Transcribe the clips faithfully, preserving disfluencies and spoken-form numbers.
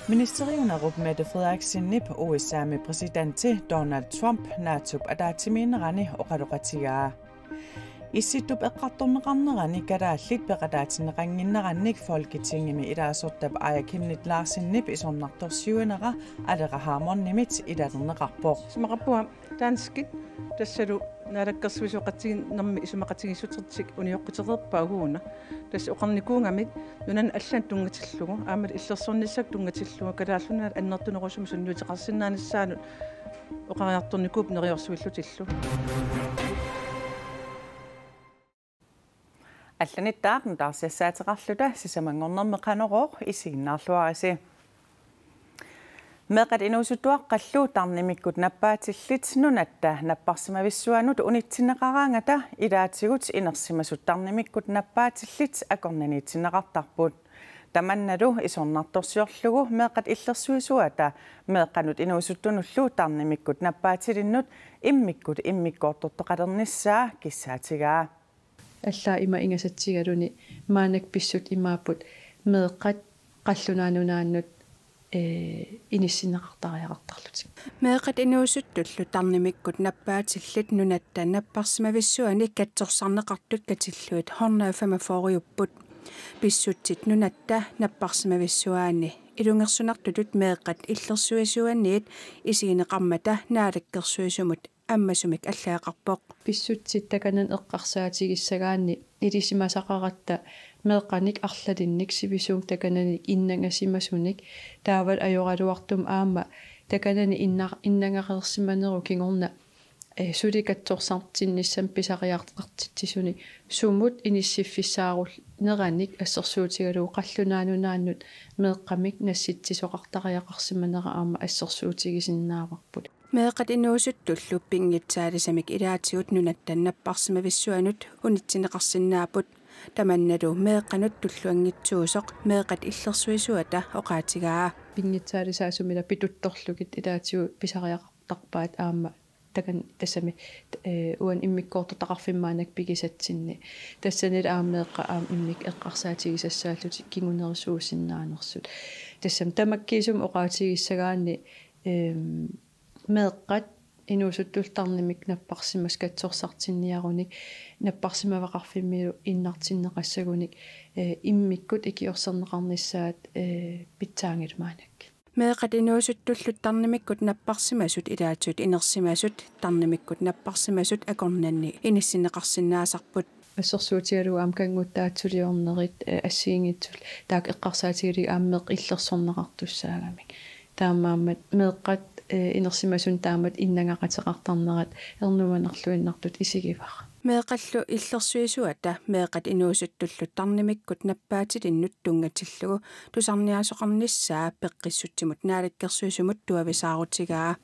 Ministeriunerup Mette Frederiksenip U S A-mi præsidenti Donald Trump NATO-p ataatsimiinnerani oqaloqatigaa. Issittup eqqartorneqarnerani kalaallit peqataatinneqannginnerannik Folketingimi ilaasortap Aaja Chemnitz Larsenip isornartorsiuinera Aleqa Hammondimit ilalerneqarpoq. Isumaqarpunga danskit tassalu naalakkersuisooqatigiinnermi isumaqatigiissutertik unioqqutereerpaa uguuna. Tassa oqarnikuugamik nunanut allanut tunngatillugu, aamma illersornissaq tunngatillugu, Kalaallit Nunaat annertunerusumik sunniuteqarsinnaanissaanut oqariartornikuupput neriorsuillutillu. Allanittaaq nutaarsiassaateqarluta sisamanngornermi Qanorooq isiginnaarluarisi. Meeqqat inuusuttuaqqallu tarnimikkut nappaatillit nunatta napparsimavissuanut unitsinneqaraangata ilaatigut inersimasut tarnimikkut nappaatillit akornanniitsinneqartarput. Tamannalu isornartorsiorlugu meeqqat illersuisuata meeqqanut inuusuttunullu tarnimikkut nappaatilinnut immikkut immikkoortortaqalernissaa kissaatigaa. Allaat ima ingasatsigaluni maannakkut pissutsit imaapput meeqqat qallunaat nunaannut, ee, inissinneqartariaqartarlutik. Meeqqat inuusuttullu tarnimikkut nappaatillit nunatta napparsimavissuani katsorsarneqartut katillugit hundrede femogfyrreupput. Pissutsit nunatta napparsimavissuani ilungersunartutut meeqqat illersuisuanniit isigineqarmata naalakkersuisumut ammasumik allagaqarpoq. Pissutsit takanani eqqarsaatigissagaanni ilisimasaqaratta meeqqanik arlalinnik sivisuumik takanani innangasimasunik taavalu ajoraluartumik aamma takanani inna-, innangareersimanerup kingorna, ee, suli katsorsartinnissamut pisariaqartitsisuni sumut inissiffissaaruneranik assersuutigalugu qallunaat nunaannut meeqqamik nassitsisoqartariaqarsimanera aamma assersuutigisinnaavarput. Meeqqat inuusuttullu pinngitsaalisamik ilaatigut nunatta napparsimavissuanut unitsinneqarsinnaapput. Tamannalu meeqqanut tulluanngitsuusoq meeqqat illersuisuata oqaatigaa. Pinngitsaalisaasumik ila pituttorlugit ilaatigut pisariaqartarpaat aamma takan tassami, ee, uani immikkoortortaqarfimmi maannakkut pigisatsinni. Tassanilu aamma meeqqat aamma immikkut eqqarsaatigisassaallutik kingunerisuusinnaanersut. Tassami tamakkiisumik oqaatigissagaanni, em, meeqqat inuusuttullu tarnimikkut napparsimasut katsorsartinniarunik napparsimavaqarfimmilu innartinneqassagunik, ee, immikkut ikiorserneqarnissaat, ee, pitsaanngilaq maannakkut. Meeqqat inuusuttullu tarnimikkut napparsimasut ilaatigut inersimasut tarnimikkut napparsimasut akornanni inissinneqarsinnaasarput. Assersuutigalugu aamma kannguttaatsuliornerit, ee, assigiinngitsullu taakku eqqarsaatigalugit aamma meeqqat illersorneqartussaagamik. Taamaammat meeqqat, ee, inersimasunut taamatut innangaqateqartarnerat ernumanarluinnartutut isigivara. Meeqqallu illersuisuata meeqqat inuusuttullu tarnimikkut nappaatilinnut tunngatillugu tusarniaasoqarnissaa peqqissutsimut naalakkersuisumut tuavisaarutigaa.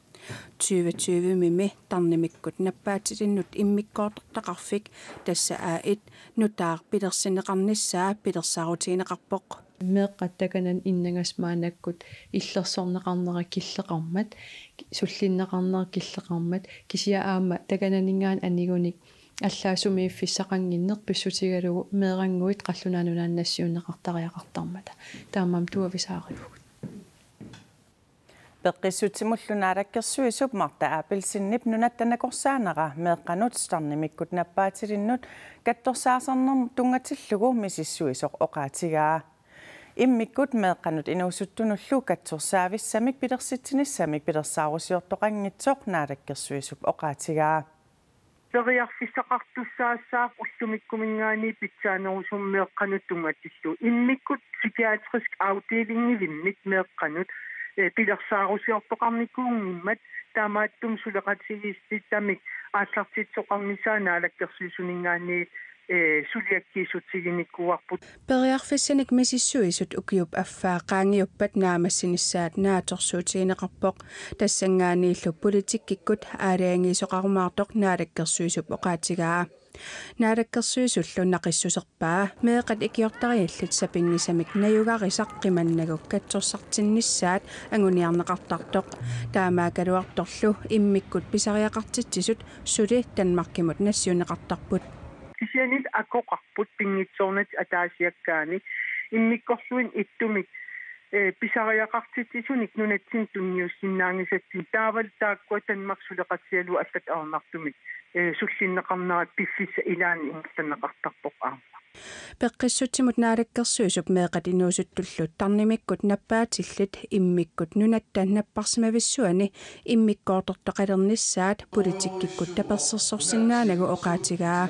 Tyve tyve-mi tarnimikkut nappaatilinnut immikkoortortaqarfik, tassa A et, nutaaq pilersinneqarnissaa pilersaarutigineqarpoq. Meeqqat takanani innangasut maannakkut illersorneqarnera killeqarmat, sullinneqarnera killeqarmat, kisianni aamma takananinngaanniit anigunik allaat sumiiffissaqannginneq pissutigalugu meerannguit qallunaat nunaannut nassiunneqartariaqartarmata. Taamaammat tuavisaarivugut. Peqqissutsimullu naalakkersuisup Martha Abelsenip nunatta nakorsaanera meeqqanut tarnimikkut nappaatilinnut katsorsaasarnermut tunngatillugu misissuisoq oqaatigaa. Immikkut meeqqanut inuusuttunullu katsorsaavissamik pilersitsinissamik pilersaarusiortoqanngitsoq naalakkersuisup oqaatigaa. Periarfissaqartussaassaaq ullumikkuminngaanniit pitsaanerusumik meeqqanut tunngatillugu. Immikkut psykiatrisk afdelingilimmik meeqqanut, eh, pilersaarusiortoqarnikuunngimmat taamaattumik suleqatigiissitittamik aallartitsisoqarnissaa naalakkersuisuninngaanniit, eh, suliakkiissutiginikuuarput. Periarfissanik misissuisut ukiup affaa qaangiuppat naammassinissaat naatsorsuutigineqarpoq. Tassanngaanniillu politikkikkut aalajangiisoqarumaartoq naalakkersuisup oqaatigaa. Naalakkersuisullu naqissuserpaa meeqqat ikiortariallit sapinngisamik najugarisaq qimannagu katsorsartinnissaat anguniarneqartartoq. Taamaakkaluartorlu immikkut pisariaqartitsisut suli Danmarkimut nassiunneqartarput. Kisianni akoqarput pinngitsoornata ataasiakkaani immikkorluinnaq ittumik, eh, pisariaqartitsisunik nunatsinni tunniussinnaanngisatsinnut, taavalu taakkua Danmarkip suleqatigalugu allatut ajornartumik, eh, sullinneqarnerat piffissap ilaani ingerlanneqartarpoq aamma. Peqqissutsimut naalakkersuisup meeqqat inuusuttullu tarnimikkut nappaatillit immikkut nunatta napparsimavissuani immikkoortortaqalernissaat politikkikkut tapersersorsinnaanagu oqaatigaa.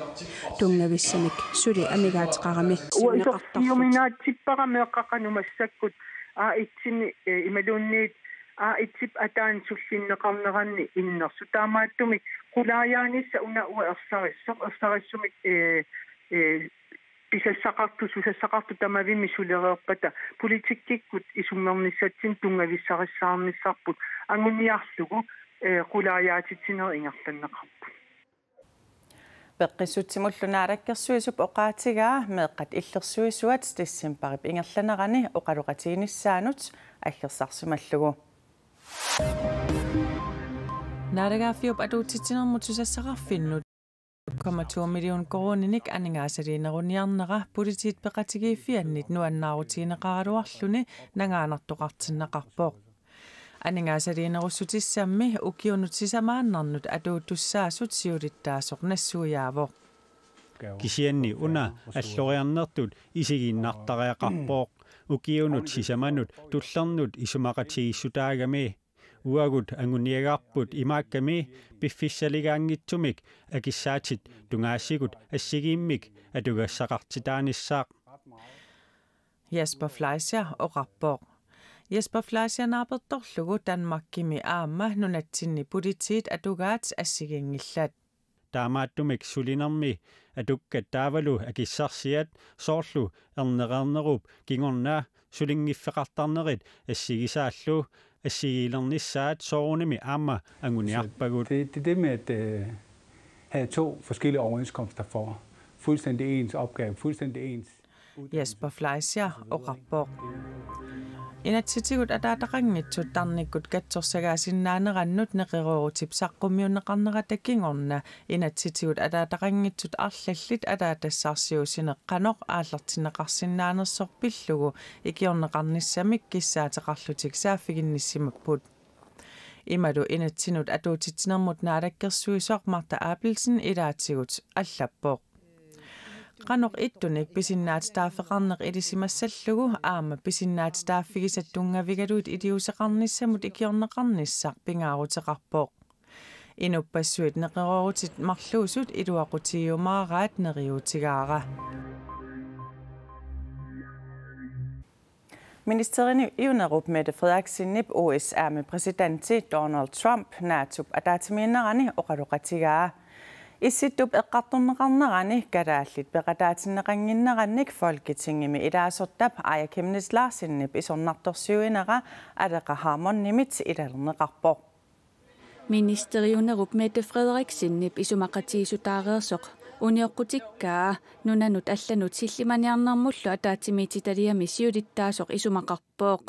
Tunngavissamik suli amigaateqarami sinneqartarput. Uasorsiuminaatsippara meeqqat qanoq massakkut A et-imi, eh, imaluunniit A et-ip ataani sullinneqarneranni innersut. Taamaattumik qulaajaanissaq una uanga ersarissoq, ersarissumik, eh, eh, pisassaqartut, susassaqartut tamavimmi sulereerpata politikkikkut isummernissatsinnut tunngavissarissaarnissarput anguniarlugu, eh, qulaajaatitsinerit ingerlanneqarput. Peqqissutsimullu naalakkersuisup oqaatigaa meeqqat illersuisuat decembarip ingerlanerani oqaloqatiginissaanut aggersarsimallugu. Naalagaaffiup atuutitsinermut susassaqarfinnut komma to million koruuninik aningaasaliineruniarnera politiit peqatigiiffiannit nuannaarutigineqaraluarluni nangaanartoqartinneqarpoq. Aningaasaliinerussutissammi ukiunut sisamaannarnut atuutussaasut siulittaasoq nassuiaavoq. Kisianni una alloriarnertut isigiinnartariaqarpoq ukiunut sisamanut tullernut isumaqatigiissutaagami. Uagut anguniagarput imaakkami piffissaligaanngitsumik akissaatit tungaasigut assigiimmik atugassaqartitaanissaq. Jesper Fleischer oqarpoq. Jesper Fleischer naapertorlugu Danmarkimi aamma nunatsinni politiit atugaat assigiinngillat. Taamaattumik sulinermi atukkat taavalu akissarsiat soorlu ernereernerup kingorna sulinngiffeqartarnerit assigisaallu assigiilernissaat soorunami aamma anguniarpagut. Det, det er det med at øh, have to forskellige overenskomster for fuldstændig ens opgave, fuldstændig ens Jesper Fleischer oqarpoq. Inatsisitigut ataataqanngitsut tarnikkut katsorsagaasinnaanerannut neqeroorutip saqqummiunneqarnerata kingorna inatsisitigut ataataqanngitsut arlallit ataatassarsiuussineq qanoq aallartinneqarsinnaanersoq pillugu ikiorneqarnissamik kissaateqarlutik saaffiginnissimapput. Imalu inatsinnut atuutitsinermut naalakkersuisoq Martha Abelsen ilaatigut allappoq. Qanoq ittunik pisinnaatitaaffeqarneq ilisimassallugu aamma pisinnaatitaaffigisat tunngavigalugit iliuuseqarnissamut ikiorneqarnissaq pingaaruteqarpoq. Inuppassuit neqeroorutit marluusut iluaqutigiumaaraat neriuutigaara. Ministeriunerup Mette Frederiksenip U S A-mi præsidenti Donald Trump NATO-p ataatsimiinnerani oqaloqatigaa. Issittup eqqartorneqarnerani kalaallit peqataatinneqannginnerannik Folketingimi ilaasortap Aaja Chemnitz Larsenip isornartorsiuinera Aleqa Hammondimit ilalerneqarpoq. Ministeriunerup Mette Frederiksenip isumaqatigiissutaareersoq unioqqutikkaa nunanut allanut sillimaniarnermullu ataatsimiititaliami siulittaasoq isumaqarpoq.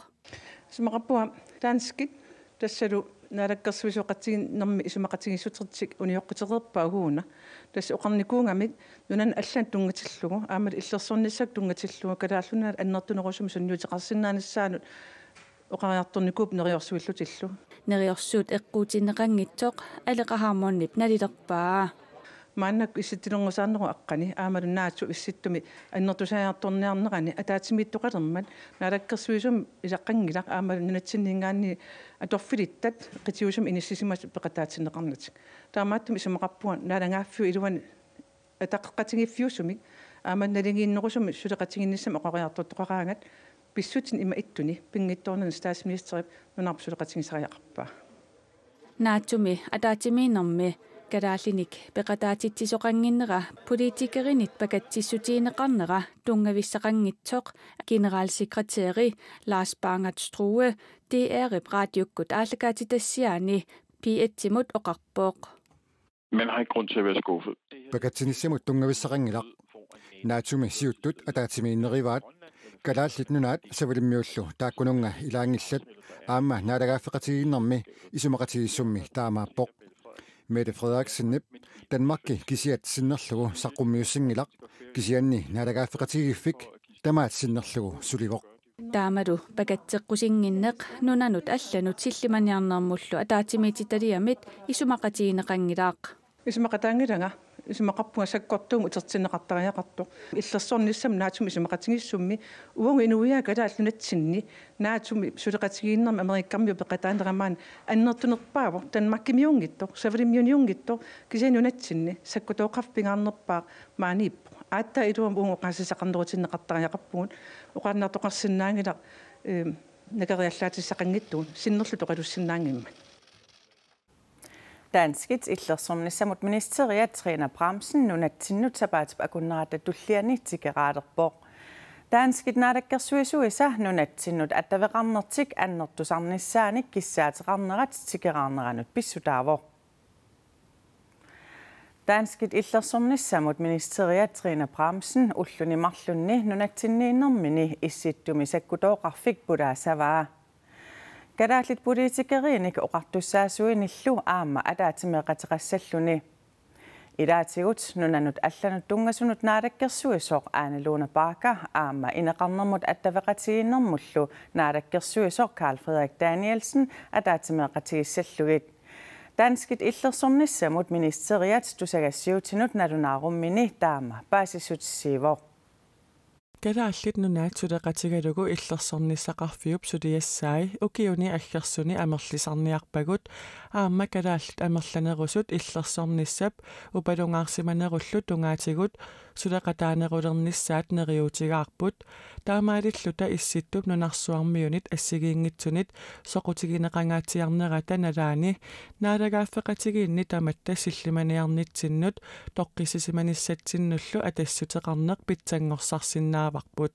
Isumaqarpunga danskit tassalu naalakkersuisooqatigiinnermi isumaqatigiissuteqartut unioqqutereerpaat uagut. Tassa oqarnikuugamik nunanut allanut tunngatillugu aamma illersornissaanut tunngatillugu Kalaallit Nunaat annertunerusumik sunniuteqarsinnaanissaanut oqariartornikuupput neriorsuillutillu. Neriorsuut eqquutinneqanngitsoq Aleqa Hammondip nalilerpaa. Maannakkut issittilerngusaanerup aqqani aammalu NATO Issittumi annertusariartorniarnerani ataatsimiittoqalermat naalakkersuisumik ilaqqanngilaq aammalu nunatsinninngaanniit atorfilittat qitiusumik inissisimasut peqataatinneqarnatik. Taamaattumik isumaqarpunga naalagaaffiup iluani ataqeqatigiiffiusumik aamma naligiinnerusumik suleqatigiinnissamik oqariartortoqaraangat pissutsit ima ittuni pinngitsoornani statsministerip nunarput suleqatigisariaqarpaa. NATO-mi ataatsimiinnermi kalaallinik peqataatitsisoqannginnera politikerinit pakatsissutigineqarnera tunngavissaqanngitsoq generalsekretæri Lars Barnard Struve D R-ip raadiukkut aallakaatitassiaani P et-imut oqarpoq. Man har ikke grund til at være skuffet. Pakatsinissamut tunngavissaqanngilaq. NATO-mi siuttut ataatsimiinnerivaat. Kalaallit Nunaat Savalimmiullu taakkununnga ilaanngillat. Aamma naalagaaffeqatigiinnermi isumaqatigiissummi taamaappoq. Mette Frederiksenip Danmarki kisiat sinnerlugu saqqummiussinngilaq, kisianni naalagaaffeqatigiiffik tamaat sinnerlugu sulivoq. Taamalu pakatseqqusinnginneq nunanut allanut sillimaniarnermullu ataatsimiititaliamit isumaqatigineqanngilaq. Isumaqataanngilanga, isumaqarpunga sakkortuumik utertinneqartariaqartoq. Illersornissamut NATO-mi isumaqatigiissummi uagut inuiaat Kalaallit Nunatsinni NATO-mi suleqatigiinnermi Amerikkarmiut peqataanera maani annertunerpaavoq, Danmarkimiunngitsoq, Savalimmiuniunngitsoq, kisianni nunatsinni sakkutooqarfik pingaarnerpaaq maaniippoq. Aatsaat iluamik uagut oqaasissaqarnerutinneqartariaqarpugut, oqaannartoqarsinnaanngilaq, ehm, nakeriallaatissaqanngitsugut, sinnerlugit oqalussinnaanngimmat. Danskit illersornissamut ministeriat Trine Bramsen nunatsinnut sapaatip akunnerata tulliani tikeraalerpoq. Danskit naalakkersuisuisa nunatsinnut attaveqarnertik annertusarnissaanik kissaateqarnerat tikeraarneranut pissutaavoq. Danskit illersornissamut ministeriat Trine Bramsen ulluni marlunni nunatsinniinnermini Issittumi sakkutooqarfik pulaassavaa. Kalaallit politikeriinik oqartussaasuinillu aamma ataatsimeeqateqassalluni. Ilaatigut nunanut allanut tunngasunut naalakkersuisoq Ane Lone Bagger aamma ineqarnermut attaveqatigiinnermullu naalakkersuisoq Karl Frederik Danielsen ataatsimeeqatigissallugit. Danskit illersornissamut ministeriat tusagassiuutinut nalunaarummini taama paasissutissiivoq. Kalaallit Nunaat suleqatigalugu illersornissaqarfiup suliassai ukiuni aggersuni amerlisarniarpagut, aamma kalaallit amerlanerusut illersornissap upalungaarsimanerullu tungaatigut suleqataanerulernissaat neriuutigaarput, taamaalilluta Issittup nunarsuarmiunit assigiinngitsunit soqutigineqangaatsiarnerata nalaani naalagaaffeqatigiinni tamatta sillimaniarnitsinnut toqqissisimanissatsinnullu atassuteqarneq pitsanngorsarsinnaavarput.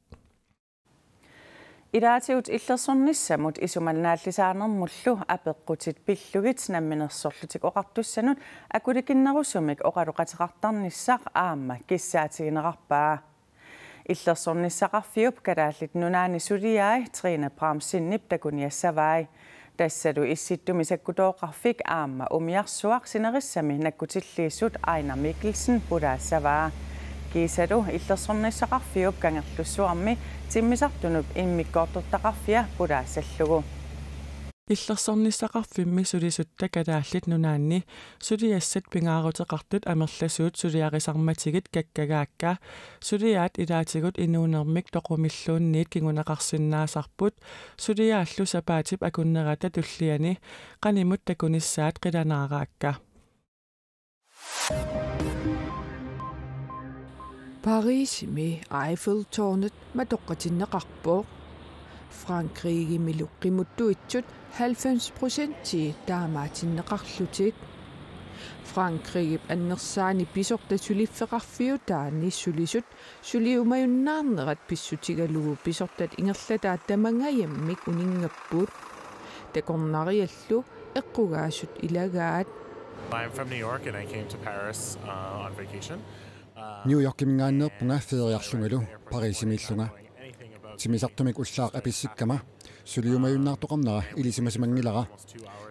Ilaatigut illersornissamut isumanaallisaanermullu apeqqutit pillugit Namminersorlutik Oqartussanut akulikinnerusumik oqaloqateqartarnissaq aamma kissaatigineqarpaa. Illersornissaqarfiup Kalaallit Nunaanni suliai Trine Bramsenip takuniassavai. Tassalu Issittumi sakkutooqarfik aamma umiarsuaq sinerissami nakkutilliisut Ejnar Mikkelsen pulaassavaa. Kiisalu illersornissaqarfiup Kangerlussuarmi timmisartunut immikkoortortaqarfia pulaassallugu. Illersornissaqarfimmi sulisutta Kalaallit Nunaanni suliassat pingaaruteqartut amerlasuut suliarisarmatigit kakkagaakka, suliaat ilaatigut inuunermik toqumilluunniit kinguneqarsinnaasarput, suliaallu sapaatip akunnerata tulliani qanimut takunissaat qilanaaraakka. Parisimi Eiffeltårnet matoqqatinneqarpoq. Frankrigimilu qimuttuitsut halvfems procentii taamaatinneqarlutik. Frankrigip annersaani pisortat suliffeqarfiutaanni sulisut suliumajunnaarnerat pissutigalugu pisortat ingerlataat tamangajammik uninngapput. Takornariallu eqqugaasut ilagaat. I'm from New York and I came to Paris, uh, on vacation. Uh, New Yorkiminngaanneerpunga feriarlungalu Parisimiillunga. Timmisartumik ullaaq apissikkama suliumajunnaartoqarnera ilisimasimanngilaq.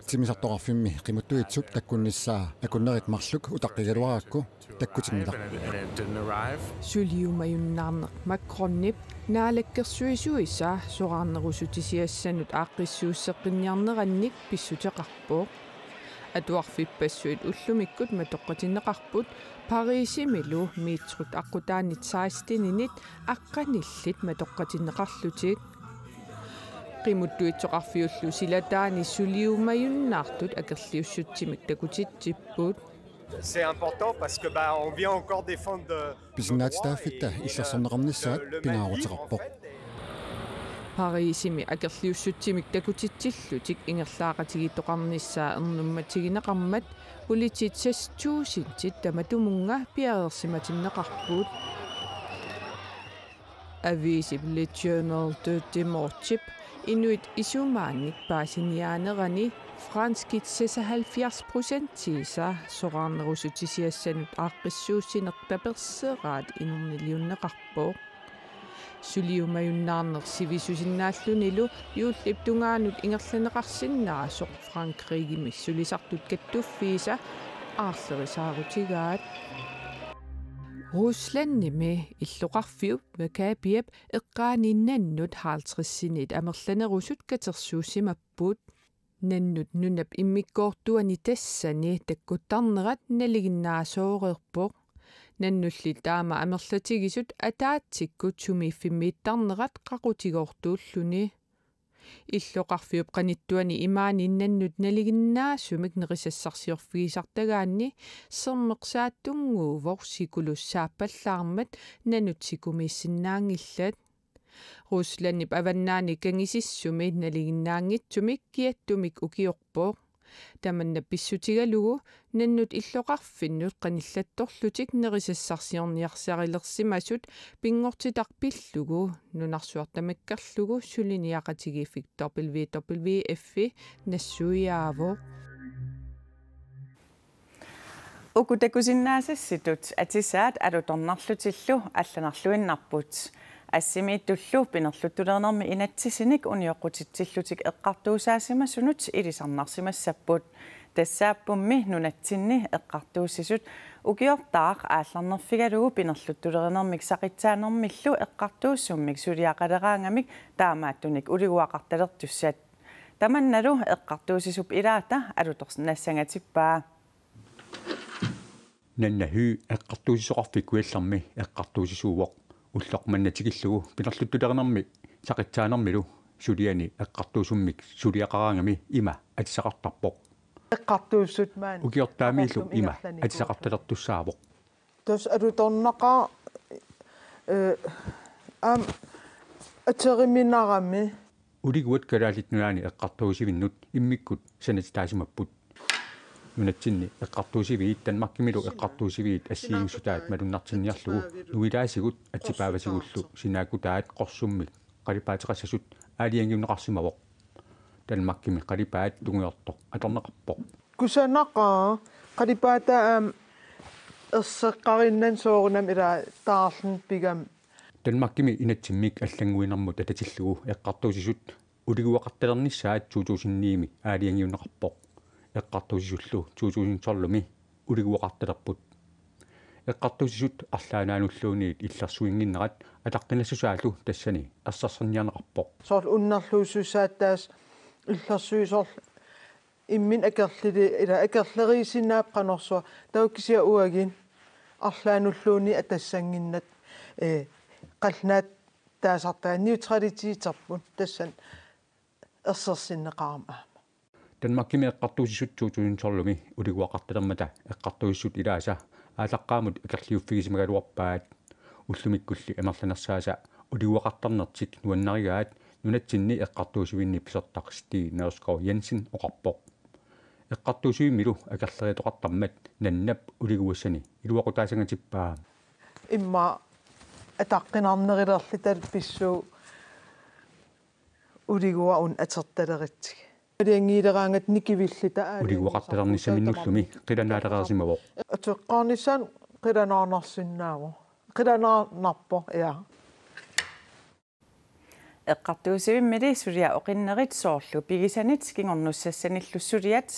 Timmisartoqarfimmi qimuttuitsut takkunnissaa akunnerit marluk utaqqigaluarakku takkutinngilaq. And it, and it didn't arrive. Suliumajunnaarneq Macronip naalakkersuisuisa soraarnerusutisiassanut aaqqissuusseqqinniarnerannik pissuteqarpoq. Atuarfippassuit ullumikkut matoqqatinneqarput Parisimilu metrot aqqutaanit seksteninit aqqanillit matoqqatinneqarlutik. Qimuttuitsoqarfiullu silataani suliumajunnaartut akerliussutsimik takutitsipput. C'est important parce que, bah, on vient encore défendre de... Pisinnaatitaaffitta illersorneqarnissaat pingaaruteqarpoq. Parisimi akerliussutsimik takutitsillutik ingerlaaqatigiittoqarnissaa ernummatigineqarmat politiit seks tusindit tamatumunnga piareersimatinneqarput. Aviisip Le Journal du Dimanchep inuit isumaannik paasiniaanerani franskit seksoghalvfjerds procentiisa soraarnerusutisiassanut aaqqissuussineq taperseraat inerniliunneqarpoq. Suliumajunnaarneq sivisusinnaallunilu juullip tungaanut ingerlanneqarsinnaasoq Frankrigimi sulisartut kattuffiisa aarlerisaarutigaat. Ruslandimi illoqarfiup Makabiap eqqaani nannut halvtredsinit amerlanerusut katersuussimapput. Nannut nunap immikkoortuani tassani takkuttarnerat nalinginnaasooreerpoq. Nannulli taama amerlatigisut ataatsikkut sumiiffimmiittarnerat qaqutigoortuulluni. Illoqarfiup qanittuani imaani nannut nalinginnaasumik nerisassarsiorfigisartagaanni sermeq saattunnguuvoq, sikulussaappallaarmat nanut sikumiissinnaanngillat. Ruslandip avannaani kangisissumi nalinginnaanngitsumik kiattumik ukiorpoq. Tamanna pissutigalugu nannut illoqarfinnut qanillattorlutik nerisassarsiorniarsarilersimasut pinngortitaq pillugu nunarsuaq tamakkerlugu suliniaqatigiiffik W W F-i nassuiaavoq. Uku takusinnaasassitut atisaat alutornarlutillu allanarluinnarput. Assimiittullu pinerluttulerinermi inatsisinik unioqqutitsillutik eqqartuusaasimasunut ilisarnarsimassapput. Tassaappummi nunatsinni eqqartuussisut ukiortaaq aallarnerfigalugu pinerluttulerinermik saqitsaanermillu eqqartuussummik suliaqaleraangamik taamaattunik uliguaqartalertussat. Tamannalu eqqartuussisup ilaata alutornassanngatippaa. Nanna Høegh Eqqartuussisoqarfik Kujallermi eqqartuussisuuvoq. Ulloq manna tikillugu pinerluttulerinermi saqitsaanermilu suliani eqqartuussummik suliaqaraangami ima atisaqartarpoq. Eqqartuussut maani. Ukiortaamiillu ima atisaqartalertussaavoq. Tassa alutornaqaaq, eh, aamma ateriminarami. Uliguat Kalaallit Nunaanni eqqartuussivinnut immikkut sanatitaasimapput. Nunatsinni eqqartuussiviit Danmarkimilu eqqartuussiviit assigiinngissutaat malunnartinniarlugu nuilaasigut atsipaavasigullu sinaakkutaat qorsummik qalipaateqassasut aalajangiunneqarsimavoq. Danmarkimi qalipaat tungujortoq atorneqarpoq. Kusanaqaaq qalipaataa aamma erseqqarinnani soorunami ilaa taarluni pigami. Danmarkimi inatsimmik allannguinermut atatillugu eqqartuussisut uliguaqartalernissaat to tusind ni-mi aalajangiunneqarpoq. Eqqartuussisullu to tusind tolv-imi uliguaqartalerput. Eqqartuussisut arlaannaanulluunniit illersuinnginnerat ataqqinassusaalu tassani ersersinniarneqarpoq. Soorlu unnerluussusaat tassa illersuisoq imminut akerlili-, ilaa akerleriisinnaavoq qanorsuaq. Taava kisianni uagut arlaannulluunniit atassannginnata, eh, qallunaatut taasartagaat neutraliteterput tassani ersersinneqarami aamma. Danmarkimi eqqartuussisut to tusind tolv-imi uliguaqartalermata eqqartuussisut ilaasa aallaqqaammut akerliuffigisimagaluarpaat. Ullumikkulli amerlanersaasa uliguaqartarnertik nuannarigaat nunatsinni eqqartuussivinni pisortaq Stig Nørskov Jensen oqarpoq. Eqqartuussivimmilu akerleriitoqartarmat nannap uliguassani iluaqutaassanngatippaa. Immaqa ataqqinarnerulerluta pissuugut uliguat una atortaleritsigit. Aalajangiileraangat nikivilluta aalajangiisarput. Uliguaqartalernissaminnullumi qilanaalereersimavoq. Atoqqaarnissaanut qilanaarnarsinnaavoq. Qilanaarnarpoq, ja. Eqqartuussivimmili suliaq oqinnerit soorlu pigisanit kingornussassanillu suliat,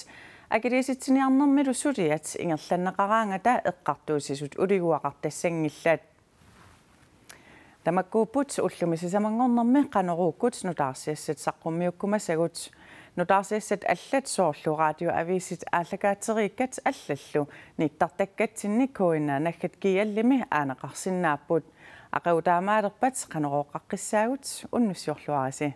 akiliisitsiniarnermilu suliat ingerlanneqaraangata eqqartuussisut uliguaqartassanngillat. Tamakkuupput ullumi sisamanngornermi Qanoruukkut nutaarsiassat saqqummiukkumasagut. Nutaarsiassat allat soorlu radioavisit aallakaateriikkat allallu nittartakkatsinni K N R naggat G L-imi aaneqarsinnaapput. Aqagu taamaalerpat Qanorooqqaqqissaagut, unnussiorluarisi.